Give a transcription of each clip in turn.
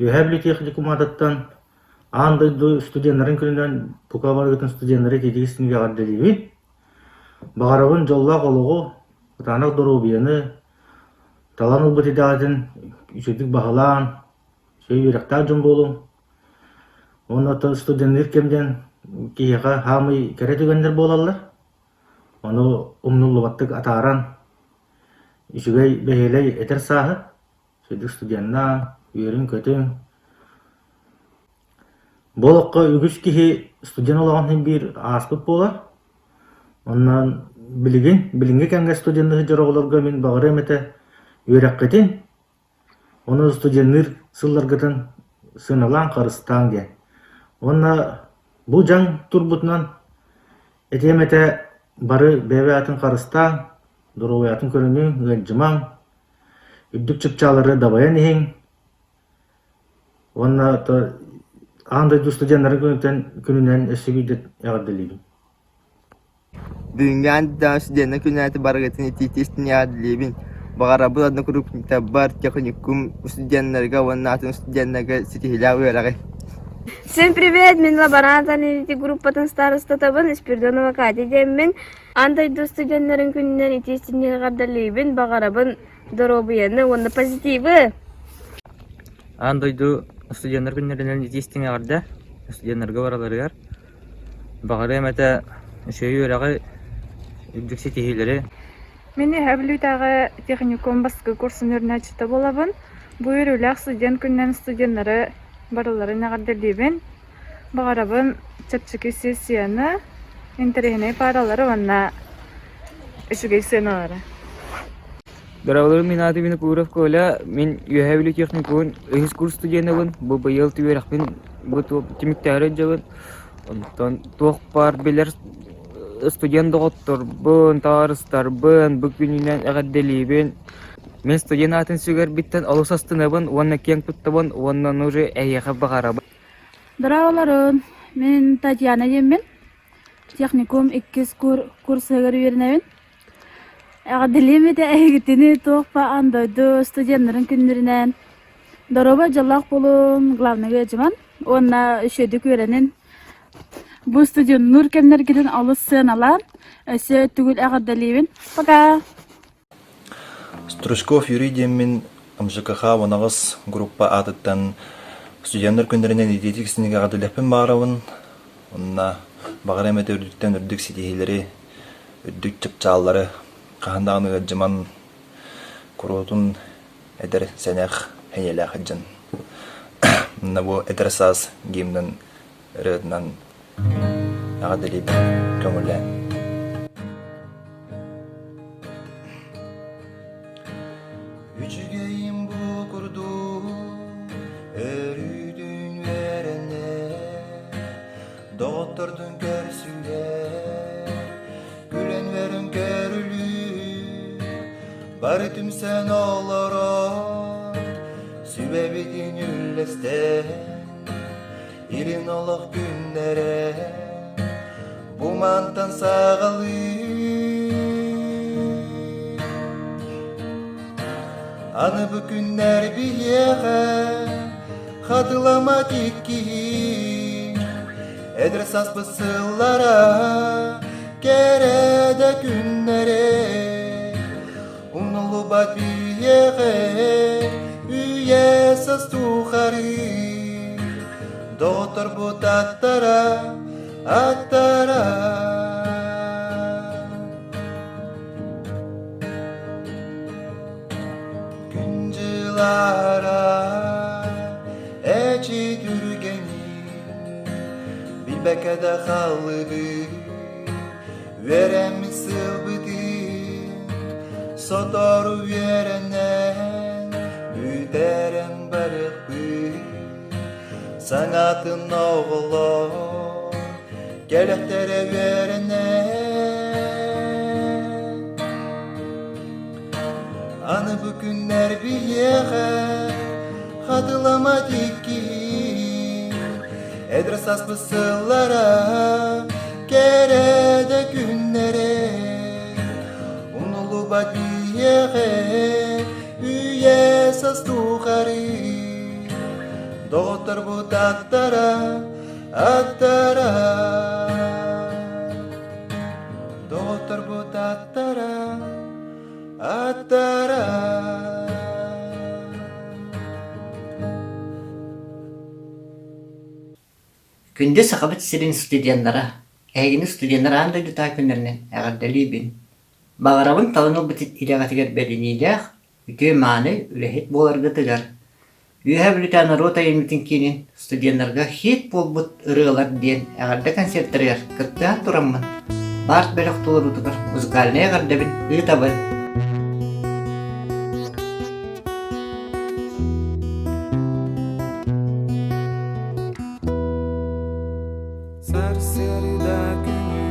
Үөһээ Бүлүү техникуматыттан аан дойду студеннарын күнүнэн бука барыгытын студеннары итиитик истиҥник эҕэрдэлиибин. Баҕарабын дьоллоох олоҕу, кытаанах доруобуйаны, талан ылбыт идэҕитин үчүгэйдик баһылаан, үчүгэй үөрэхтээх дьон буолуҥ. Уонна оттон студенныыр кэм диэн киһиэхэ хаамый кэрэ түгэннэр буолаллар. Ону умнуллубаттык атааран, үчүгэй бэһиэлэй этэр сааһы Сүдү студеннаан, үөрүҥ-көтүҥ. Бу олоххо үгүс киһи студент олоҕун иһин биир ааспыт буолар. Онон билигин, билиҥҥи кэмҥэ студенныы сылдьар оҕолорго мин баҕарыам этэ үөрэххитин, ону студенныыр сылларгытын сыаналаан, харыстааҥ диэн. Уонна бу дьаҥ турбутунан этиэм этэ бары бэйэ-бэйэҕитин харыстааҥ, доруобуйаҕытын көрүнүҥ, ыалдьымаҥ, Үрдүк чыпчааллары дабайан иһиҥ уонна аан дойду студеннарын күнүттэн күнүнэн өссө биирдэ эҕэрдэлиибин. Бүгүҥҥү аан дойду студеннар күннээти барыгытын итиитистин эҕэрдэлиибин. Баҕарабын однокурсниктарбар, техникум студеннарга уонна атын студеннарга ситиһиилээх үөрэҕи. Всем привет! Мин лаборант аналитик группатын старостатабын Спиридонова Катя диэммин. Аан дойду студеннарын күнүнэн итии истиҥник эҕэрдэлиибин, баҕарабын доруобуйаны уонна позитивы! Аан дойду студеннар күннэринэн итии истиҥ эҕэрдэ студеннарга бараларыгар. Баҕарыам этэ үчүгэй үөрэҕи, үрдүк ситиһиилэри. Мин Үөһээ Бүлүүтээҕи техникум бастакы курсун үөрэнээччитэ буолабын. Бу үөрүүлээх студент күнүнэн студеннары барыларын эҕэрдэлиибин. Баҕарабын чэпчэки сессияны, интэриэһинэй пааралары уонна үчүгэй сыаналары. Дорооболорум, мин аатым Винокуров Коля. Мин Үөһээ Бүлүү техникумун үһүс курс студенабын. Бу быйыл үөрэхпин бу түмүктээри сылдьабын. Онтон туох баар билэр студент доҕотторбун, табаарыстарбын бу күнүнэн эҕэрдэлиибин. Мин студент аатын сүгэрбиттэн олус астынабын уонна киэҥ туттабын уонна ону уже эһиэхэ баҕарабын. Дорооболорун, мин Татьяна диэммин. Техникум иккис курсугар үөрэнэбин. Эҕэрдэлиэм этэ эһигитини туох баан дойду студеннарын күннэринэн. Доруобай дьоллоох буолуҥ, главный ыалдьыман уонна үчүгэйдик үөрэнин. Бу студеннуур кэмнэргитин олус сыаналаан, өссө түгүл эҕэрдэлиибин. Пока! Стручков Юрий диэммин МЖКХ 18 группа аатыттан студеннар күннэринэн итиитик истиҥник эҕэрдэлэһпин баҕарабын. Онно баҕар эмэтэ үрдүктэн үрдүк ситиһиилэри, үрдүк чыпчааллары хаһан даҕаны ыалдьыман куруутун эдэр сэнэх эйэлээх сылдьан. Онно бу эдэр саас гимнын ырыатынан эҕэрдэлиибин көҥүллээн. Үчүгэйим бу курдук өрүүтүн үөрэнэ доҕоттордун көрсүһэ күлэн үөрэн көрүлүү бары түмсэн олорон сүбэбитин үллэстэн Илин олох күннэрэ бу мантан саҕалыы Аны бу күннэр биһиэхэ хатыламат иккиһи Эдэр саспыт сыллара кэрэ да күннэрэ Умнуллубат биһиэхэ үйэ саас тухары Доҕотторбут аттара, аттара Күн дьылара эчи түргэнин Билбэккэ да хааллыбыт Үөрэммит сылбытын сотору үөрэнэн бүтэрэн барыахпыт Саҥатын оҕолор кэлэхтэрэ үөрэнэн Аны бу күннэр биһиэхэ хатыламат иккиһин Эдэр сааспыт сыллара кэрэ да күннэрэ Умнуллубат биһиэхэ үйэ саас тухары. Доҕотторбут аттара, аттара Доҕотторбут аттара, аттара Күндү Сахабыт сирин студеннара, эһигини студеннар аан дойдутааҕы күннэринэн эҕэрдэлиибин! Баҕарабын талан ылбыт идэҕитигэр бэриниилээх, үтүө-мааны үлэһит буоларгытыгар, Үөһээ Бүлүүтээҕи норуот айымньытын киинин студеннарга хит буолбут ырыалар диэн эҕэрдэ концертарыгар кыттыһан тураммын, Барт бөлөх толоруутугар музыкальнай эҕэрдэбин ыытабын. Сарсыарда күнү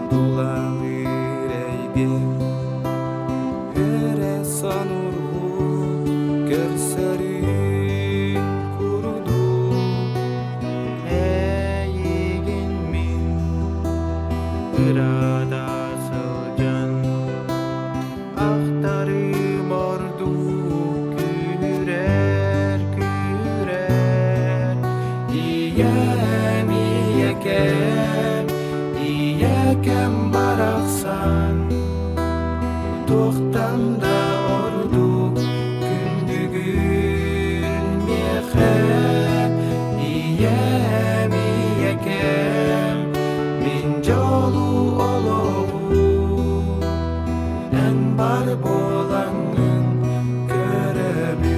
тулалыыр эйгэ Үөрэ сонургуу көрсөрүн курдук Эйигин мин ырата сылдьан Ахтарым ордук күүрэр, күүрэр Ийэм, ийэкэм, ийэкэм барахсан Туохтан да ордук күндүгүн миэхэ Ийэм, ийэкэм, мин дьолу олоҕум Эн бар буолаҥҥын көрөбүн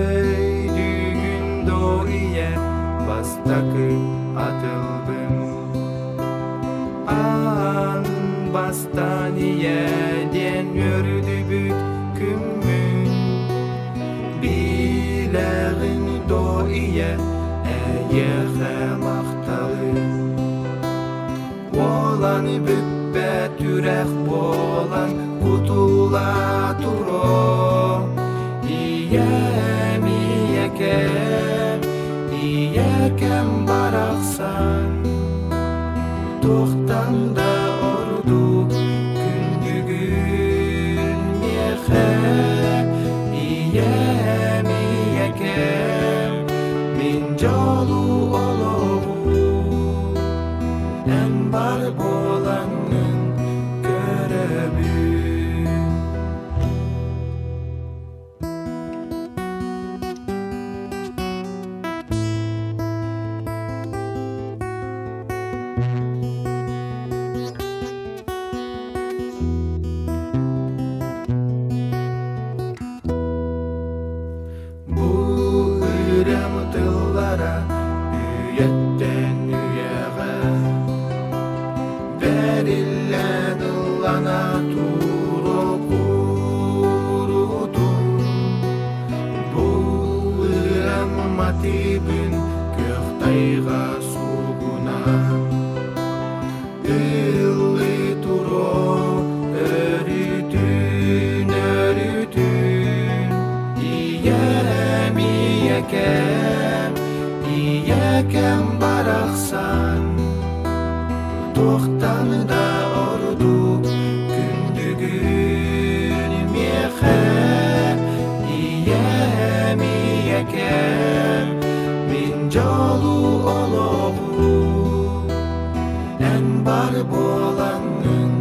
Өйдүүгүн доо ийэ бастакы атылбын Аан бастаан ийэ диэн үөрдүбүт күммүн Билэҕин доо ийэ эйиэхэ махталы Уолан бүппэт үрэх буолан кутула туруо Ийэм ийэкэм, ийэкэм барахсан Туохтан да ордук күндүгүн миэхэ Ийэм, ийэкэм, мин дьолу олоҕум Эн бар буолаҥҥын көрөбүн Бу ырыам тыллара үйэттэн үйэҕэ Бэриллэн ыллана туруо куурутун Бу ырыам матыыбын күөх тайҕа суугуна Ыллыы туруо өрүтүн, өрүтүн Ийэм, ийэкэм, ийэкэм барахсан Туохтан да ордук күндүгүн миэхэ Ийэм, ийэкэм, мин дьолу олоҕум Эн бар буолаҥҥын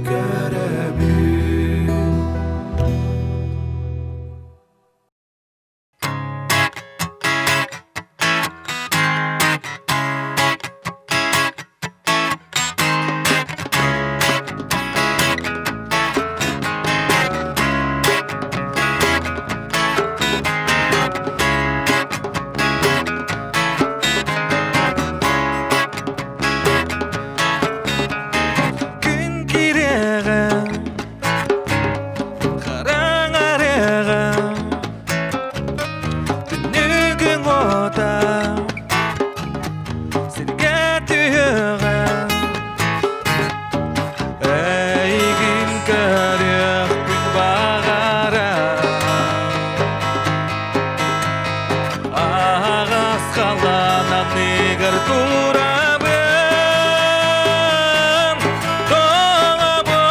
көрөбүн Күн кириэҕэ, хараҥарыаҕа, түннүгүҥ уота сиргэ түһүөҕэ. Эйигин көрүөхпүн баҕарар Аһаҕас халаан анныгар турабын, тоҥобун.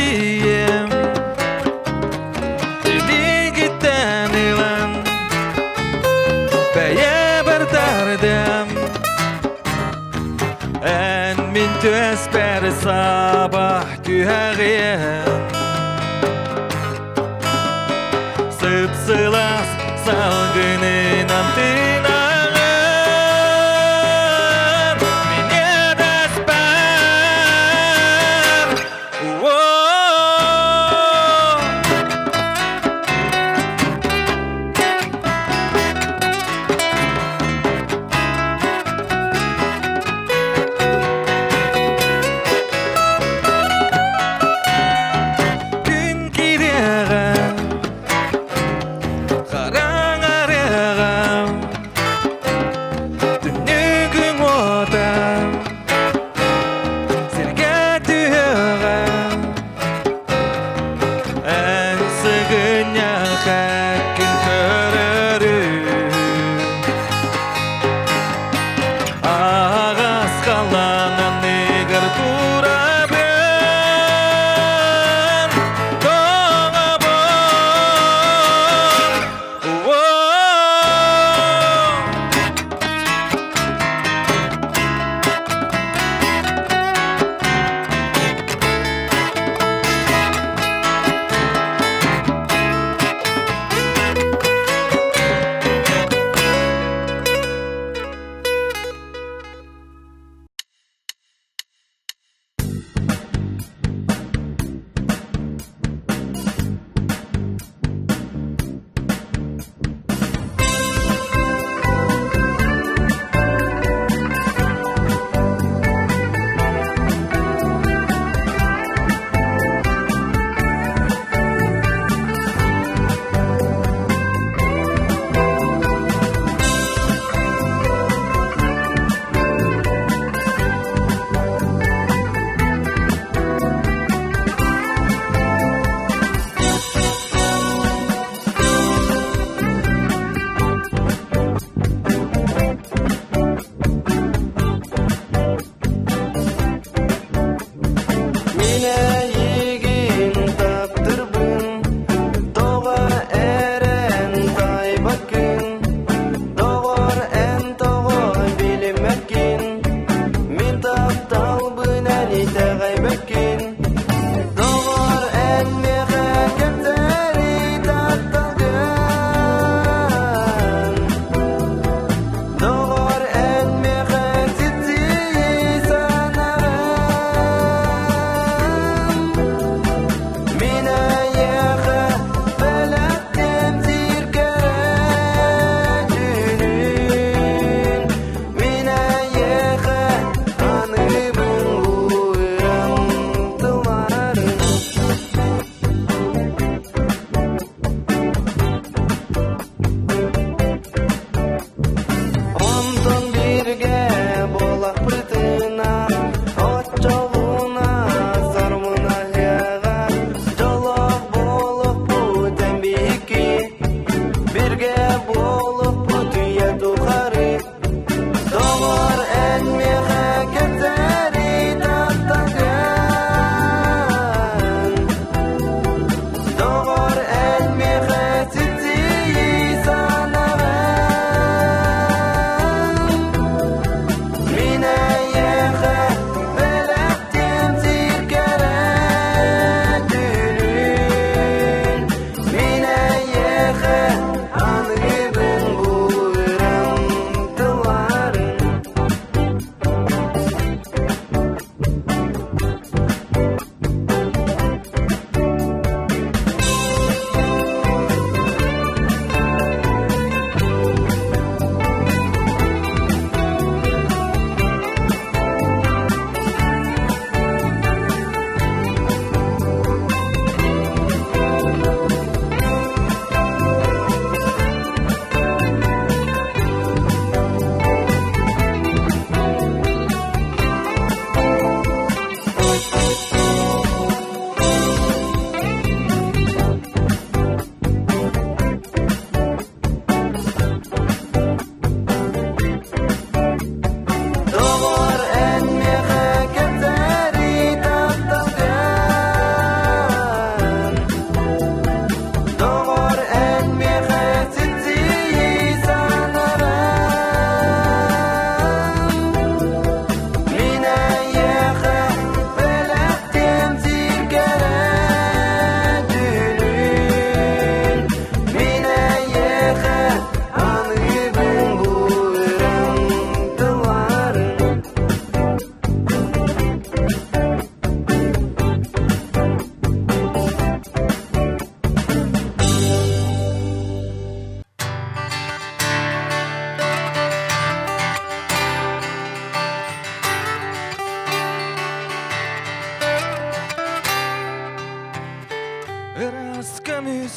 тиийиэм Илиигиттэн ылан бэйэбэр тардыам Эн мин түөспэр саба түһэҕиэм Сып-сылаас салгынынан тыынаҕын Мин иэдэспэр Күн кириэҕэ, хараҥарыаҕа.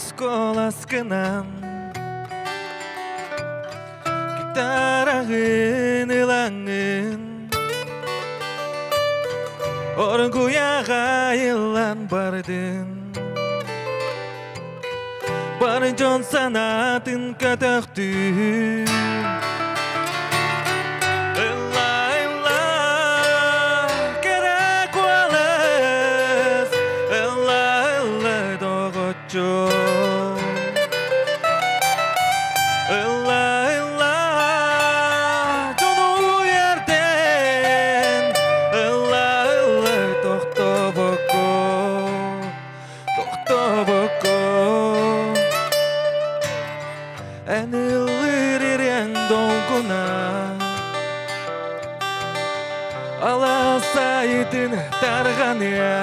Көмүс куоласкынан Гитараҕын ылаҥҥын Оргуйаҕа айыллан бардын Бар дьон санаатын көтөхтүүн Ылла, ылла, кэрэ куолас Ылла, ылла, доҕоччуом Ылла, ылла, дьону үөрдэн Ылла, ылла, тохтобокко Тохтобокко Эн ыллыыр ириэҥ долгуна Алаас айытын тарҕаныа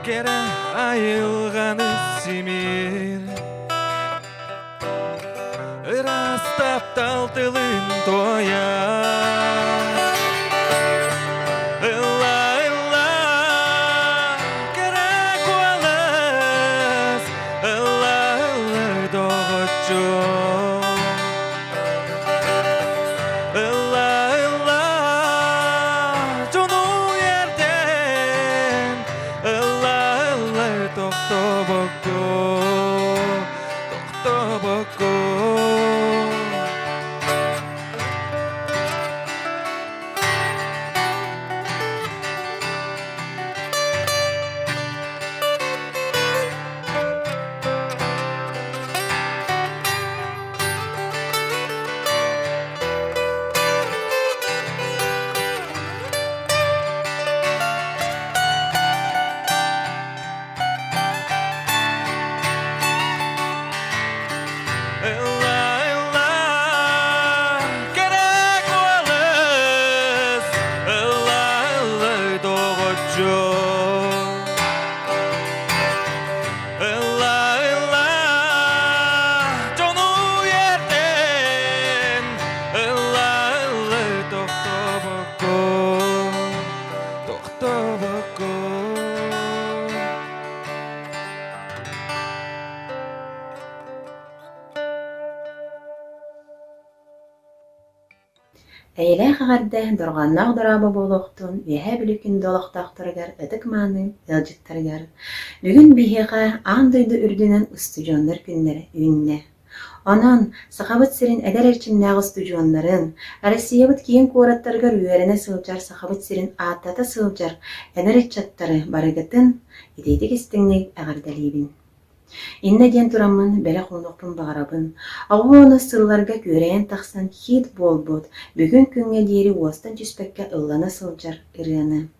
Кэрэ айылҕаны симиир Ыраас таптал тылын туойар Ылла, ылла, кэрэ куолас Ылла, ылла, доҕоччуом Ылла, ылла, дьону үөрдэн Ылла, ылла, тохтобокко Тохтобокко Ылла, ылла, кэрэ куолас, ылла, ылла, доҕоччуом. Ылла, ылла, дьону үөрдэн, ылла, ылла, тохтобокко, тохтобокко. Эйэлээх эҕэрдэ, дорҕоонноох дорообо буолуохтун Үөһээ Бүлүү күндү олохтоохторугар, ытык-мааны ыалдьыттарыгар. Бүгүн биһиэхэ аан дойду үрдүнэн устудьуоннар күннэрэ үүннэ. Онон Сахабыт сирин эдэр эрчимнээх устудьуоннарын, Россиябыт киин куораттарыгар үөрэнэ сылдьар Сахабыт сирин ааттата сылдьар эдэр ыччаттары барыгытын итиитик-истиҥник эҕэрдэлиибин. Иннэ диэн тураммын бэлэх уунуохпун баҕарабын. Оҕо сылларга күөрэйэн тахсан хит буолбут, бүгүн күҥҥэ диэри уостан түспэккэ ыллана сылдьар ырыаны.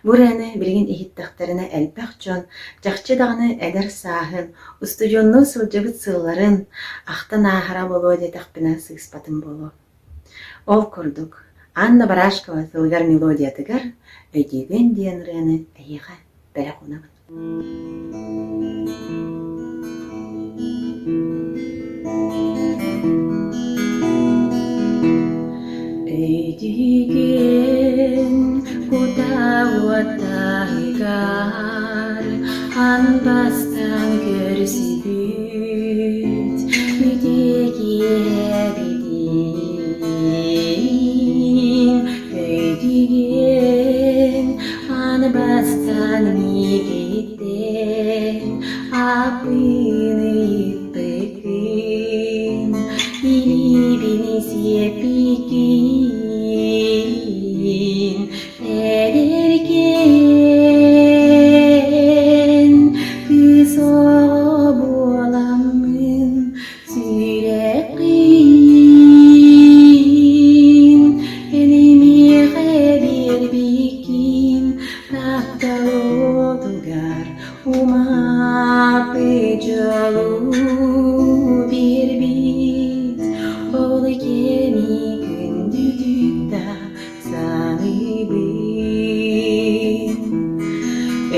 Бу ырыаны билигин иһиттэхтэринэ элбэх дьон чахчы даҕаны эдэр сааһын, устудьуоннуу сылдьыбыт сылларын ахтан ааһара буолуо диэтэхпинэ сыыспатым буолуо. Ол курдук, Анна Барашкова тылыгар мелодиятыгар «Өйдүүгүн» диэн ырыаны эһиэхэ бэлэх уунабын. Өйдүүгүн кутаа уоттаһыгар аан бастаан көрсүбүт үтүө киэһэбитин Өйдүүгүн аан бастаан миигиттэн ааппын ыйыппыккын, илиибин сиэппиккин, эдэркээн кыыс оҕо буоламмын Сүрэххин эн миэхэ биэрбиккин таптал уотугар умаппыт дьолу биэрбит ол кэми күндүтүк да саныыбын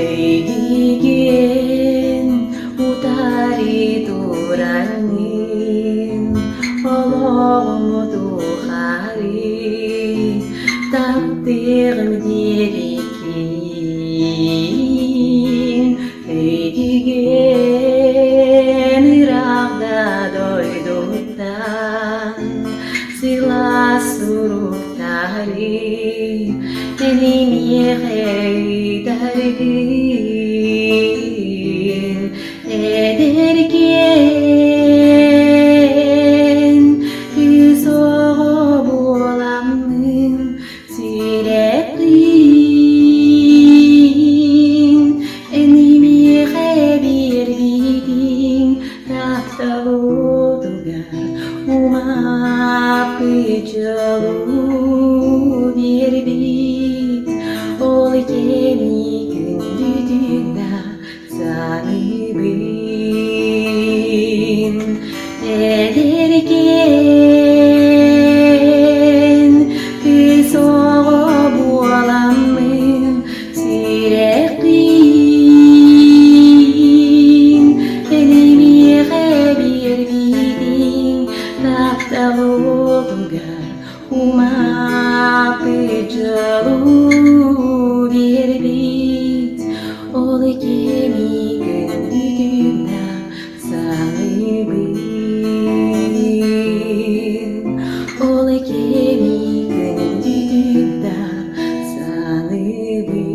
Өйдүүгүн утары тураҥҥын олоҕум тухары таптыаҕым диэбиккин Өйдүүгүн. Сүрэхпин эдэркээн кыыс оҕо буоламмын сүрэхпин эн миэхэ биэрбитиҥ таптал уотугар умаппыт дьолу биэрбит ол кэми күндүтүк да саныыбын эдэркээн кыыс оҕо буоламмын сүрэхпин эн миэхэ биэрбитиҥ таптал уотугар Умаппыт дьолу биэрбит, ол кэми күндүтүк да саныыбын. Ол кэми күндүтүк да саныыбын.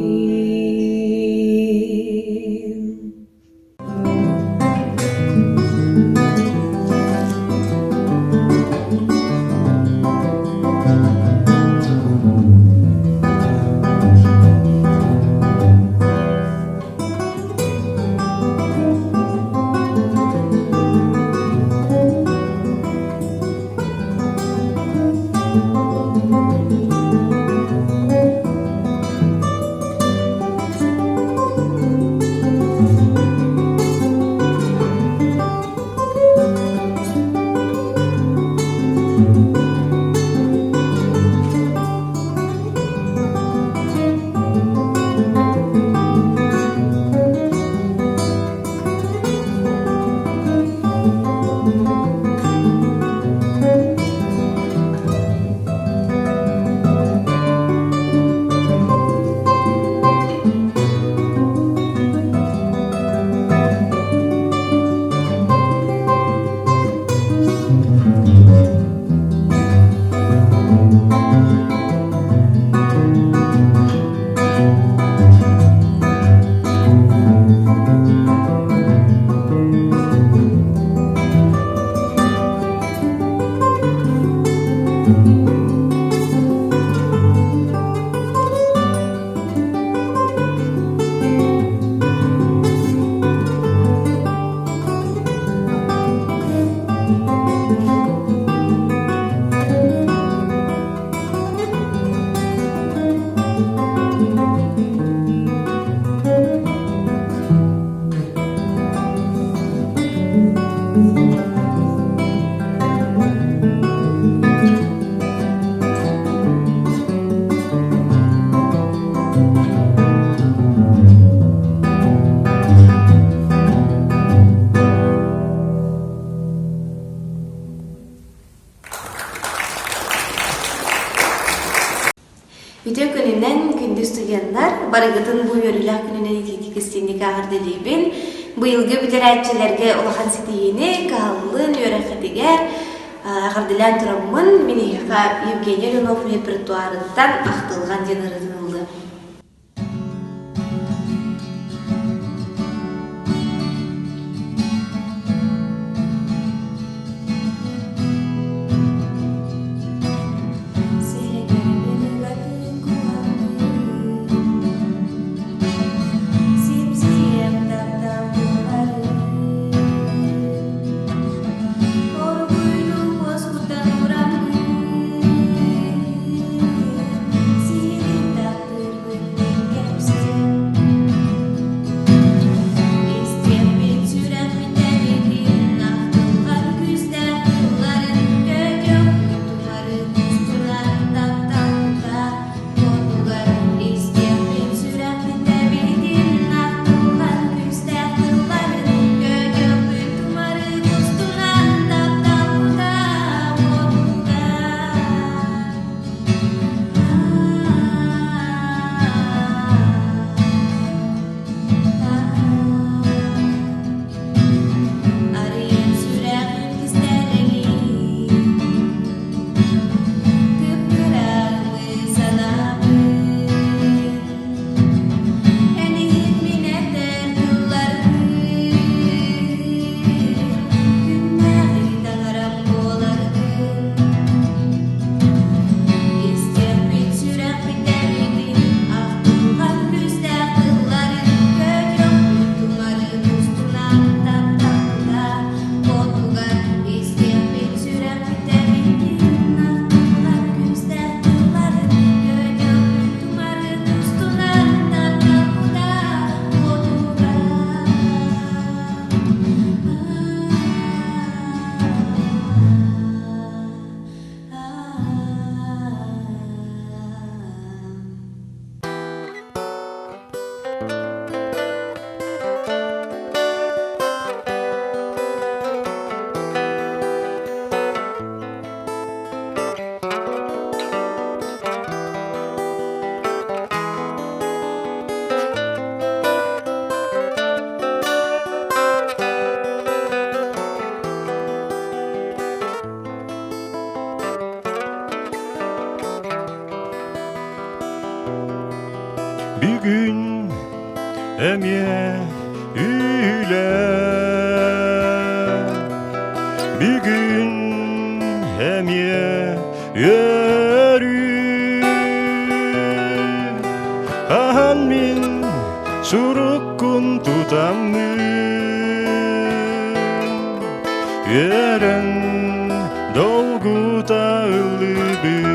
Үтүө күнүнэн, күндү студеннар! Барыгытын бу үөрүүлээх күнүнэн итиитик истиҥник эҕэрдэлиибин. Быйылгы бүтэрээччилэргэ улахан ситиһиини, кыһаллын үөрэххитигэр эҕэрдэлээн тураммын, мин эһиэхэ Евгений Иванов репертуарыттан Ахтылҕан диэн ырыатын ыллыам. Сипсиэм таптал буоларын Оргуйдуу уоскутан ураммын Сиһилин таптал. Бүгүн эмиэ үлэ Бүгүн эмиэ үөрүү Хаһан мин суруккун тутаммын Үөрэн долгута ыллыыбын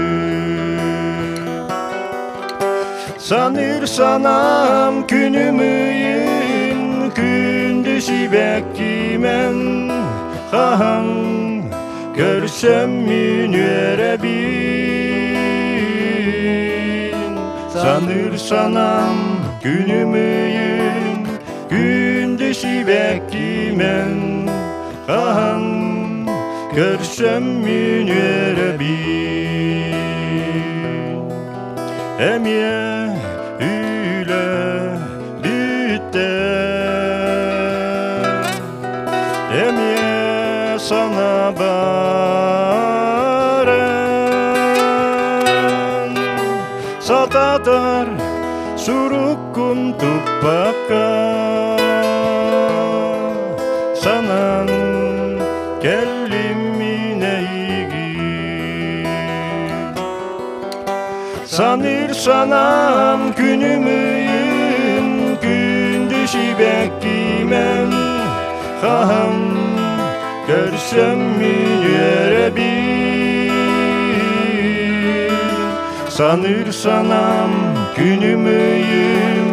Саныыр санаам күнүм ыйым күндү сибэккимен хаһан көрсөммүн үөрэбин Саныыр санаам күнүм ыйым күндү сибэккимен хаһан көрсөммүн үөрэбин Эмиэ үлэ бүттэ Эмиэ сана баран Сататар суруккун туппакка Санан кэллим мин эйигин Саныыр санаам күнүм ыйым күндү сибэккимен хаһан көрсөммүн үөрэбин Саныыр санаам күнүм ыйым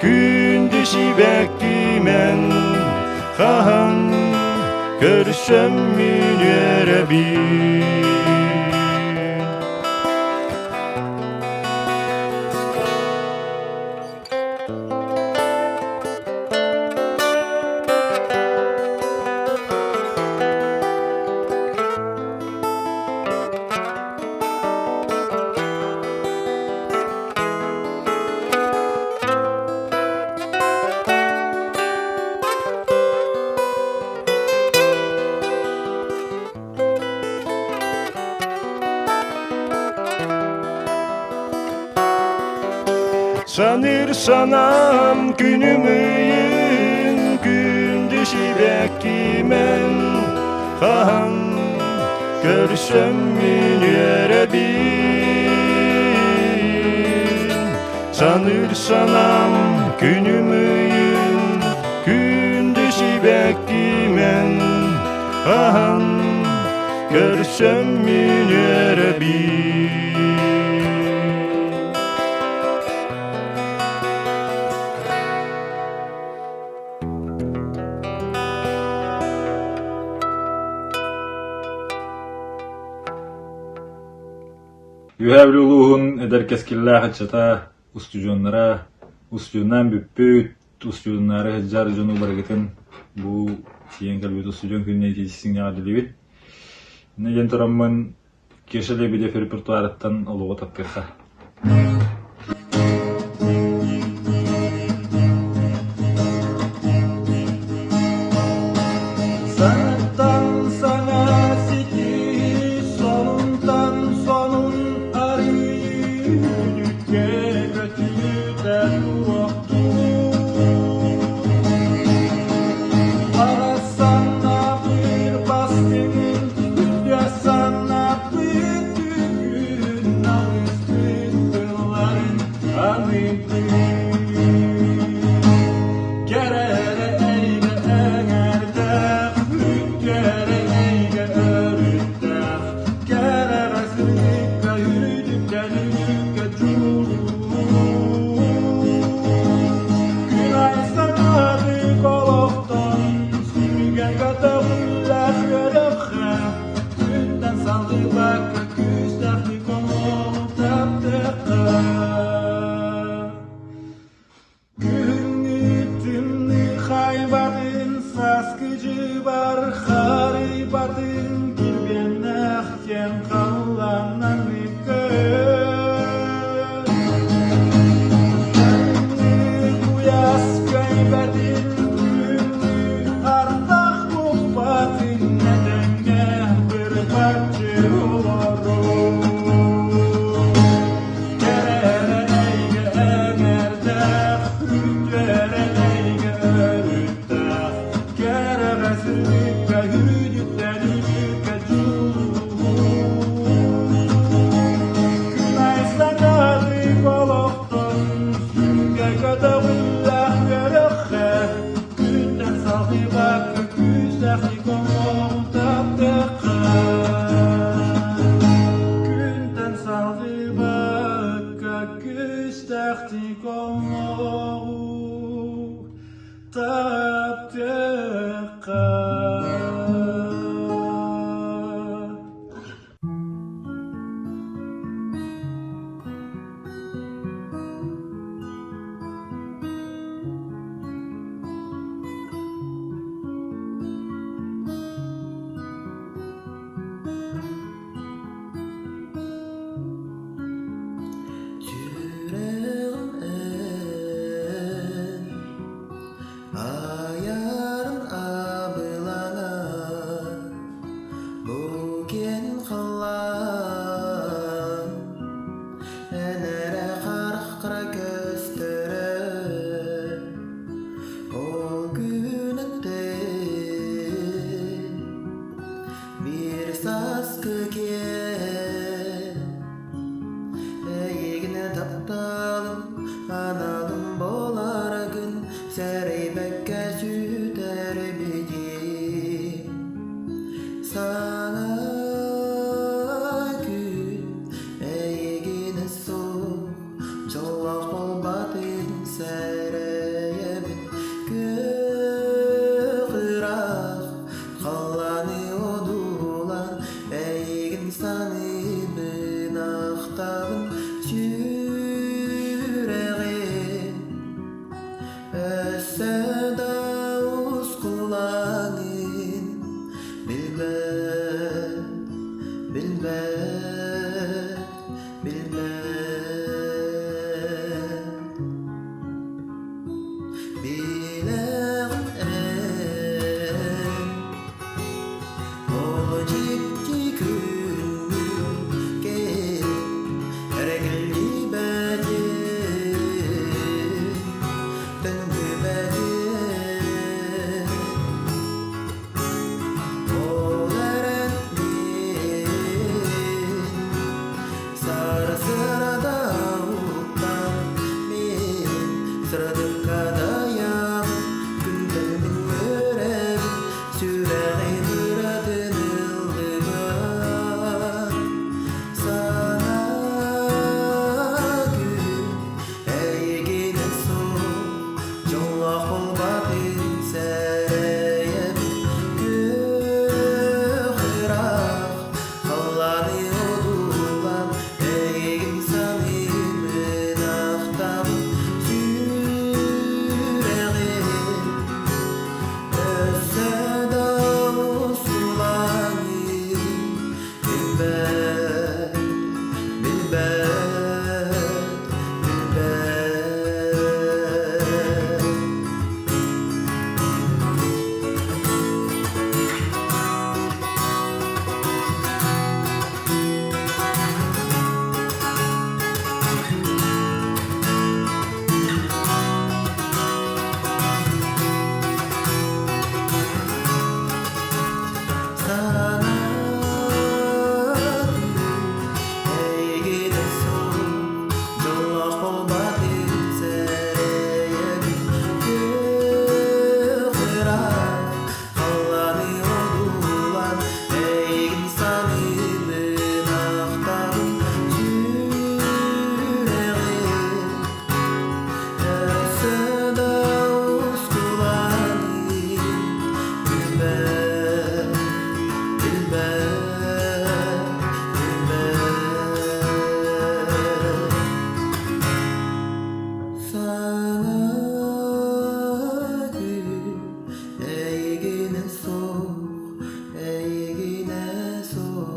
күндү сибэккимен хаһан көрсөммүн үөрэбин Саныыр санаам күнүм ыйын күндү сибэккимен хаһан көрсөммүн үөрэбин Саныыр санаам күнүм ыйын күндү сибэккимен хаһан көрсөммүн үөрэбин Үөһээ Бүлүү улууһун эдэр кэскиллээх ыччата, устудьуоннара, устудьуоннаан бүппүт, устудьуоннаары сылдьар дьону барыгытын бу тиийэн кэлбит устудьуон күнүнэн итиитисиҥ эҕэрдэлиибит. Инньэ диэн тураммын Кеша Лебедев репертуарыттан олоҕу таптыахха. Саҥаттан саҥа ситии, сонунтан сонун арыйыы, күнүккэ көтүтэ туохтуур. Арасаннаабыр бастыҥын, үтүө санаабыт бүгүн, алыспыт тылларын аныыбын. Кэрэ эрэ эйгэ эҥэрдээх, үтүө эйгэ өрүттээх, кэрэ эрэ сырдыкка үрдүктэн үрдүккэ дьулуур. Күн аайы санаабыт олохтон сүргэ көтөҕүллэх үөрэххэ, күнтэн салгыбакка күүстээхтик олоҕу таптыахха. Күһүҥҥү тымныы хайбатын, сааскы дьыбар харыйбатын, килбиэннээх киэҥ халлааннан көр. Тымныы куйаас көйбөтүн, күһүҥҥү ардах буолбатын, этэҥҥэ бырбаччы олоруу. Кэрэ эйгэ эҥэрдээх. Өссө да ускулаҥын билбэт, билбэт, билбэт. Билэҕин эн, ол дьикти күннүк кэл, эргиллибэтин, төннүбэтин. Ол эрэн мин сарсыарда уһуктан мин сырдыкка дайан күнтэн мин үөрэбин сүрэҕим ыратын ыллыгар сана күн эйигинэ суох дьоллоох буолбатын сэрэйэбин күөх ыраах халлааны одуулаан эйигин саныыбын ахтабын сүрэҕим өссө да усулаҥын билбэт билбэт билбэт. Санаатым эйигинэ суох дьоллоох буолбатын сэрэйэбин күөх ыраах халлааны одуулаан эйигин саныыбын ахтабын сүрэҕим өссө да ускуланыын билбэт билбэт билбэт Саҥа күн эйигинэ суох, эйигинэ суох.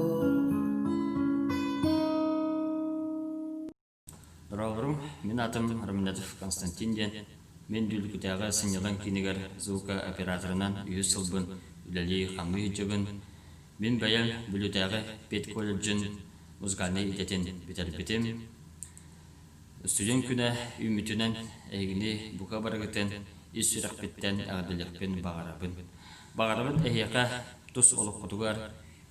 Дорооборум, мин аатым Роминатов Константин диэн. Мин Дүллүкүтээҕи сынньалаҥ киинигэр звукооператорынан үһүс сылбын үлэлии-хамныы сылдьабын. Мин бэйэм Бүлүүтээҕи педколледжын музыкальнай идэтин бүтэрбитим. Студент күнэ үүммүтүнэн эһигини бука барыгытын ис сүрэхпиттэн эҕэрдэлиэхпин баҕарабын. Баҕарабын эһиэхэ тус олоххутугар,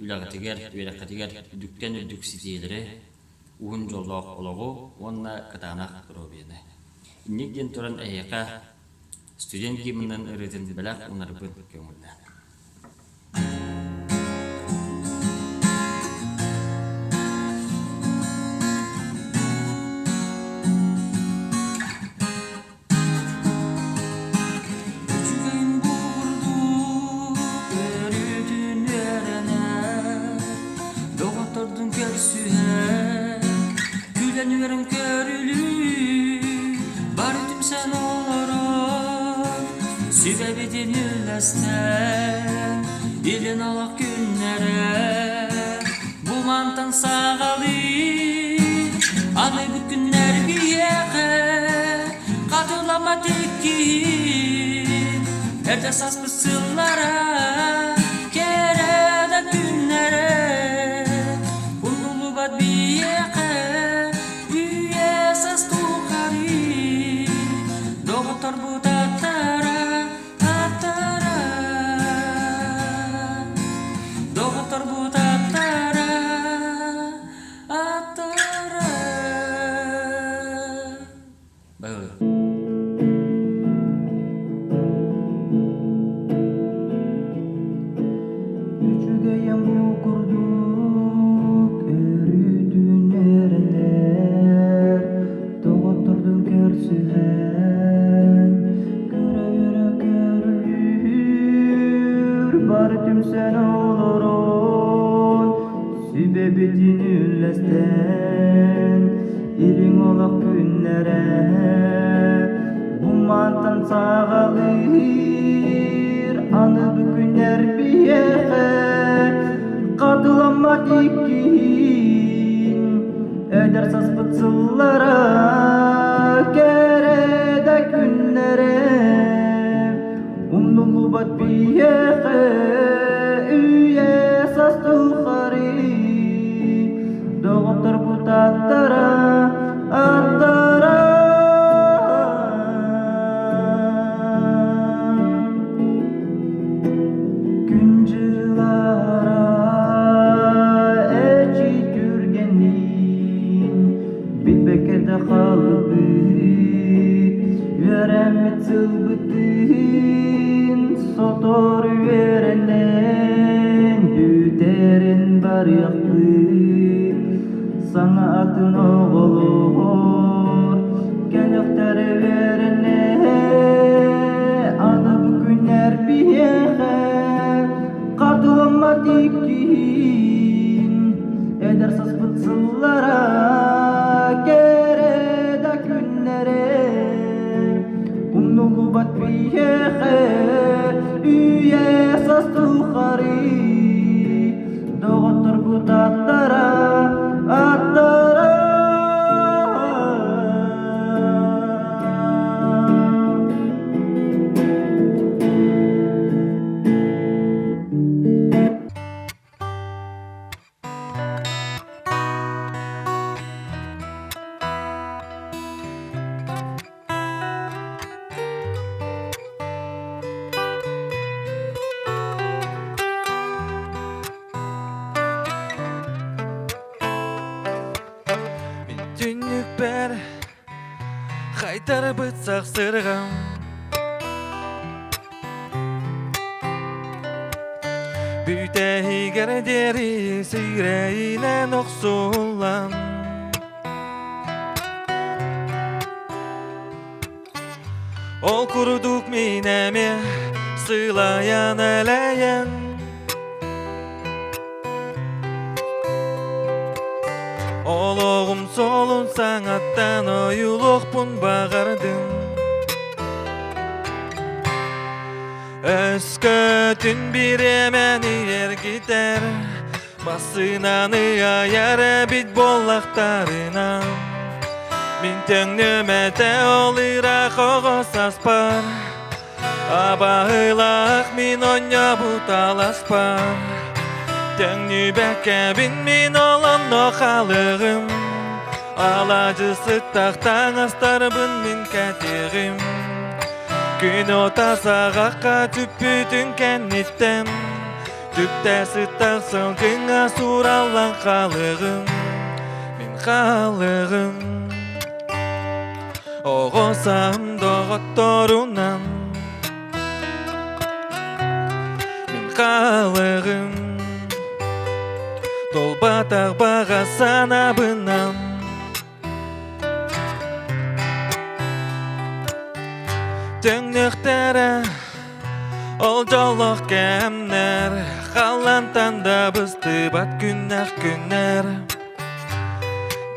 үлэҕитигэр, үөрэххитигэр үрдүктэн үрдүк ситиһиилэри, уһун дьоллоох олоҕу уонна кытаанах доруобуйаны. Инник диэн туран эһиэхэ студент гимнын ырыатын бэлэх уунарбын көҥүллээн. Үчүгэйин бугурдук өрүүтүн үөрэнэр, доҕоттордун көрсүһэр, күлэн үөрэн көрүлүү, бары түмсэн олорор, сүбэбитин үллэстэр, илин олох күннэрэ бу мантан саҕалыы, аны бу күннэр биһиэхэ хатыламмат иккиһин, эрдэ саспыт сыллара, кэрэ да күннэрэ, умнуллубат биһиэхэ үйэ саас тухары, доҕотторбут аттара, аттара, доҕотторбут аттара, аттара. Саҥаттан саҕалыыр аны бу күннэр биһиэхэ хатыламмат иккиһин эдэр саспыт сыллара кэрэ да күннэрэ умнуллубат биһиэхэ үйэ саас тухары доҕотторбут аттара аттара Күн дьылара эчи түргэнин билбэккэ да хаалбыт үөрэммит сылбытын сотору үөрэнэн бүтэрэн барыахпыт саҥа атын оҕолор кэлиэхтэрэ үөрэнэ аны бу күннэр биһиэхэ хатыламмат иккиһин эдэр саспыт сыллара кэрэ да күннэрэ умнуллубат биһиэхэ үйэ саас тухары доҕотторбут аттара аттара Мин түннүкпэр хайтарбыт сахсырҕам Бүтэһигэр диэри сирэйинэн охсуллан Ол курдук мин эмиэ сылайан элэйэн Олоҕум солун саҥаттан ойулуохпун баҕардым Өскөтүн бириэмэни эргитэр Массыынаны айар эбит буоллахтарына Мин төҥнүм этэ ол ыраах оҕо саспар Абаһылаах мин онньобут аласпар Төҥнүбэккэбин мин ол онно халыгым Алаадьы сыттах таҥастарбын мин кэтиэҕим Күн ота саҕахха түппүтүн кэнниттэн Түптэ сыттах сылгыҥа суураллан хаалыаҕым, мин хаалыаҕым. Оҕо сааһым доҕотторунан мин хаалыаҕым. Толбатах баҕа санаабынан Төҥнөхтөрө ол дьоллоох кэмнэр Халлантан да быстыбат күннэх күннэр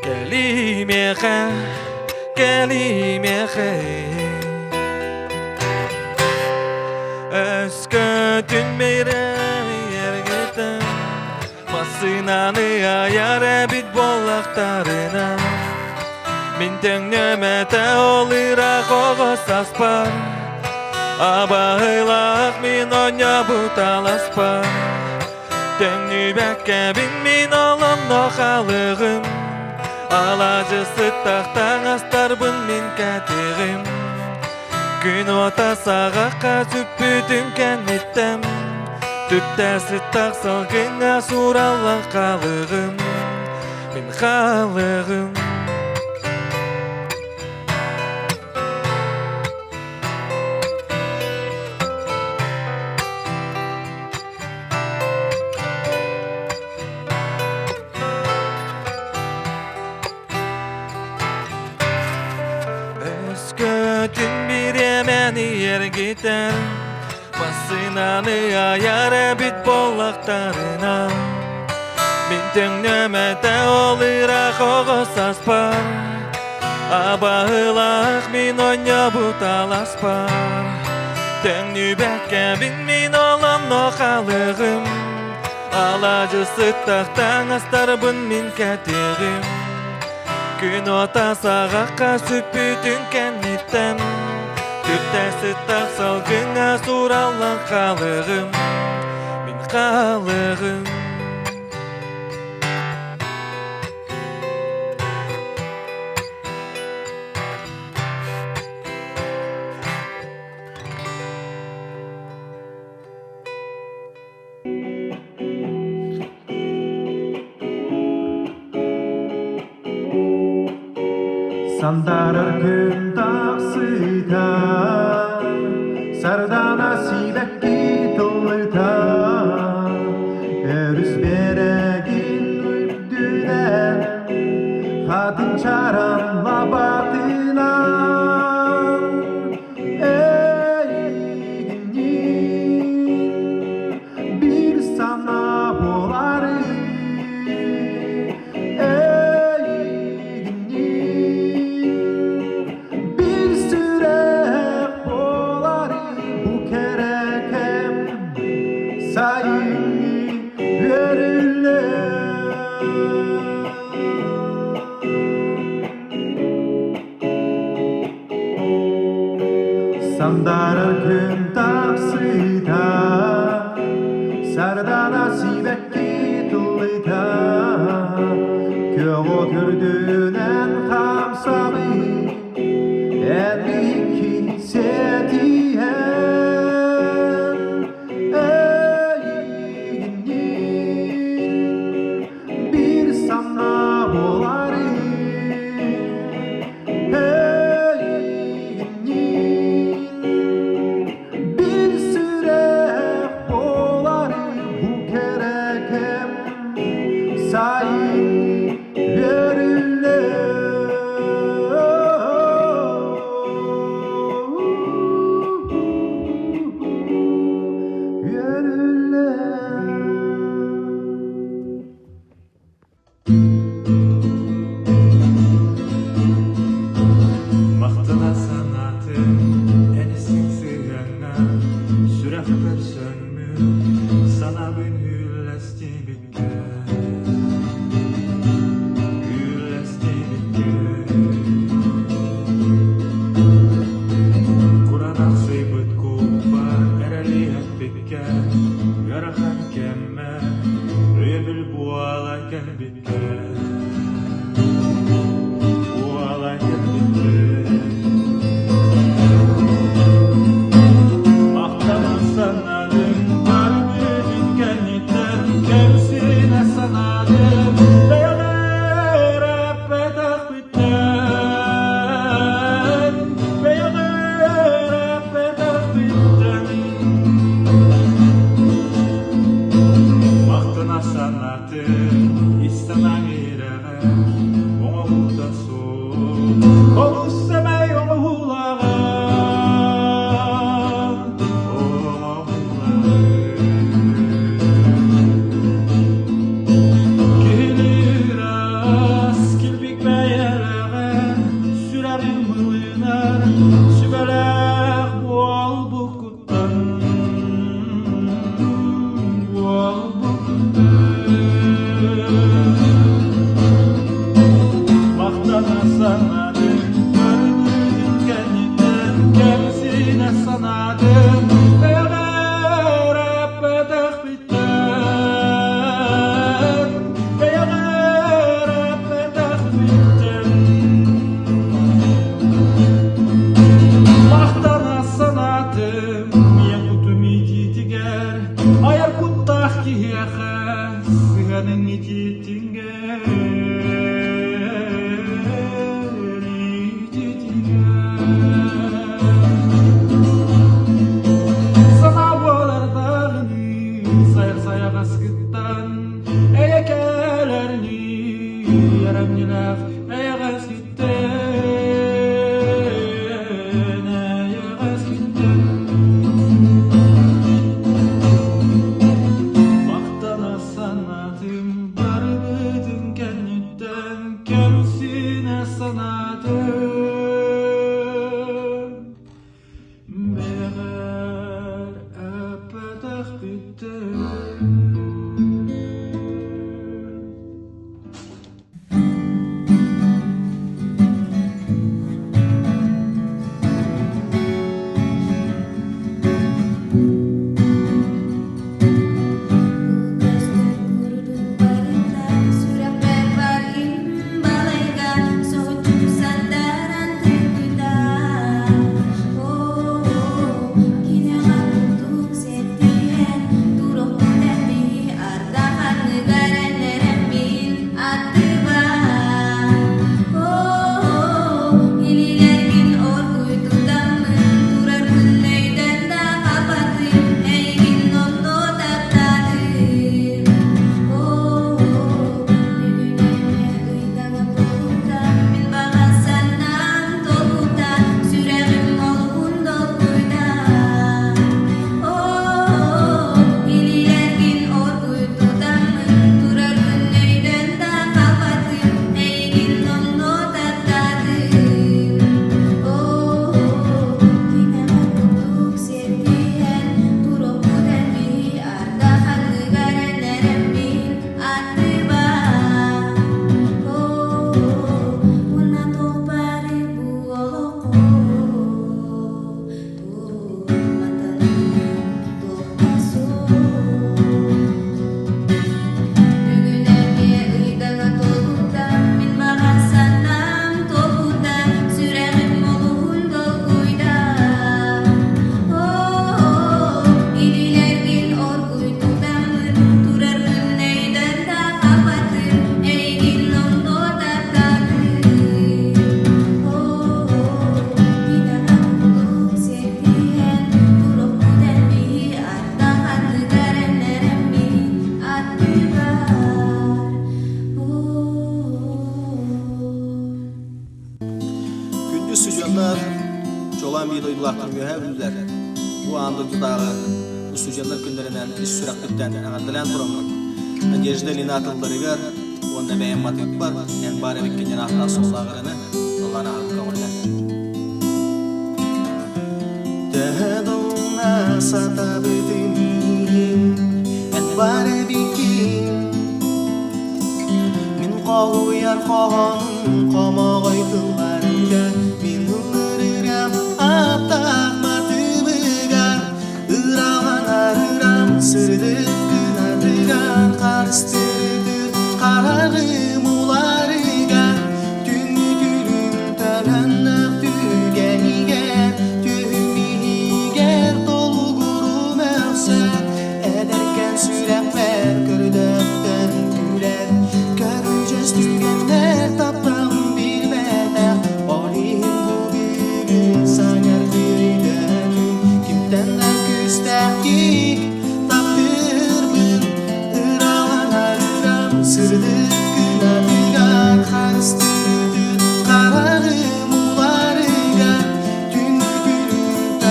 Кэлиимиэхэ, кэлиимиэхэ Өскөтүн мирэ эргитэн Массыынаны айар эбит буоллахтарына Мин төҥнүөм этэ ол ыраах оҕо саспар Абаһылаах мин оонньообут аласпар Төҥнүбэккэбин мин ол онно халыгым Алаадьы сыттах таҥастарбын мин кэтиҕим Күн уота саҕахха сүппүтүн кэнниттэн Түптэ сыттах салгыҥҥа суураллан хаалыгым Мин хаалыгым Өскөтүн бириэмэни эргитэр Массыынаны айар эбит буоллахтарына Мин төҥнүөм этэ ол ыраах оҕо саспар. Абаһылаах мин оонньообут аласпар Төҥнүбэккэбин мин олонно халыгым Алаадьы сыттах таҥастарбын мин кэтиэҕим Күн уота саҕахха сүппүтүн кэнниттэн Түптэ сыттах салгыҥҥа суураллан хаалыаҕым Мин хаалыаҕым. Сандаарар күн тахсыыта, сардаана сибэкки тыллыта, өрүс биэрэгин үрдүнэн хатыҥ чараҥ лабаатынан Эйигинниин биир санаа буолары Эйигинниин биир сүрэх буолары бу кэрэ кэм сайыҥҥы үөрүллэр. Сандаарар күн тахсыыта, сардаана сибэкки тыллыыта, күөх от үрдүнэн хамсабый, эн биһикки сиэтиһэн, эйигинниин биир санаа буоларый. Bir сүрэх буолар бу кэрэ кэм сайын үөрүллэр. Махтана санаатым эн истиҥ сыһыаҥҥа сүрэхпэр сөҥмүт санаабын үллэстибиккэ үллэстибиккэ Кураанахсыйбыт куппар эрэли эппиккэ ыарахан кэммэ өйөбүл буола кэлбиккэ буола кэлбиккэ Махтана санаатым барбытын кэнниттэн кэмсинэ санаатым бэйэҕэр эппэтэхпиттэн бэйэҕэр эппэтэхпиттэн Махтана санаатым ис санаам ирэҕэ оҥоһуута суох олус сэмэй оҥоһуулааҕа Киһилиир килбик бэйэлээҕэ сүрэҕим мылынар сүбэлээх буолбуккуттан буолбуккуттан Махтана санаатым көрбүтүн кэнниттэн кэмсинэ санаатым бэйэҕэр эппэтэхпиттэн бэйэҕэр эппэтэхпиттэн Махтана санаатым ийэм кутум иитиитигэр айар куттаах киһиэхэ сыһыаныҥ итиитингэр итиитигэр. дойдулаахтарым үөһээ бүлүүлэр бу аан дойдутааҕы устудьуоннар күннэринэн ис сүрэхпиттэн эҕэрдэлээн тураммын Надежда Ильина тылларыгар уонна бэйэм матыыппар эн баар эбиккин диэн ааттаах суоллаах ырыаны ыллаан ааһарбын көҕүллэн. Төһө да сатабытын иһин эн баар эбиккин Мин хоһуйар хоһоонум хомоҕой тылларга Мин ыллырырам ааттаах матыыбыгар Ыраланар ырам сырдык гынатыгар Харыстырытыр хараҕым уларыгар Түҥҥү түлүм тараннах түгэнигэр Түһүм иһигэр толугурум өхсөр Эдэркээн сүрэхпэр көрдөөхтөн күлэр Көрүдьүөс түгэннэр тапталым билбэтэх Ол иһин бу бүгүн саҥардыы Кимтэн да күүстээхтик таптыырбын Ыраланар ырам сырдык кынатыгар Харыстыытын хараҕым уларыгар Түҥ-түлүк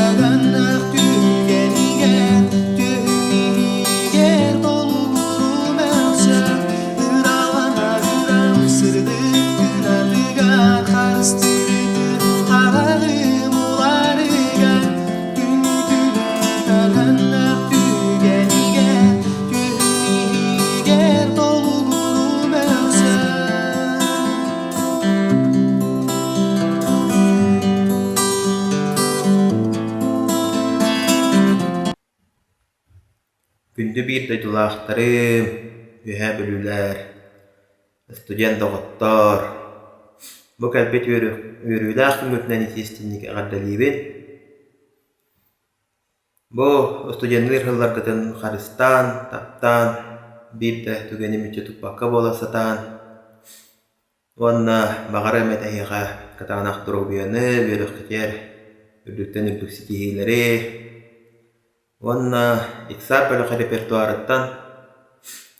түгэнигэр Түһүмүгэр толугурум өлсө Ыраланар ырам сырдык кынатыгар Харыстыытын хараҕым уларыгар Түҥ-түлүк түгэнигэр Түһүмүгэр толугурум өлсө. Күндү биир дойдулаахтарым, Үөһээ Бүлүүлэр, студент доҕоттоор! Бу кэлбит үөрүүлээх күҥҥүтүнэн итии-истиҥник эҕэрдэлиибин! Бу студенныыр сылларгытын харыстаан, таптаан, биир да түгэни мүччү туппакка буола сатаан Уонна баҕарыам этэ эһиэхэ кытаанах доруобуйаны, үөрэххитигэр үрдүктэн үрдүк ситиһиилэри уонна иксар бөлөх репертуарыттан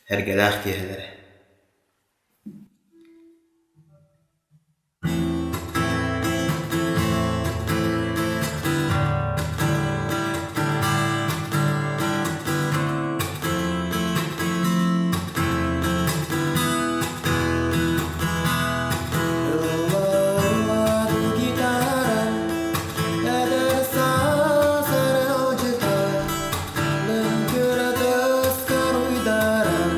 эргэлээх киэһэлэри. Ыллар гитара, эдэр саас аралдьытар, лыҥкыратыс коруйдаран.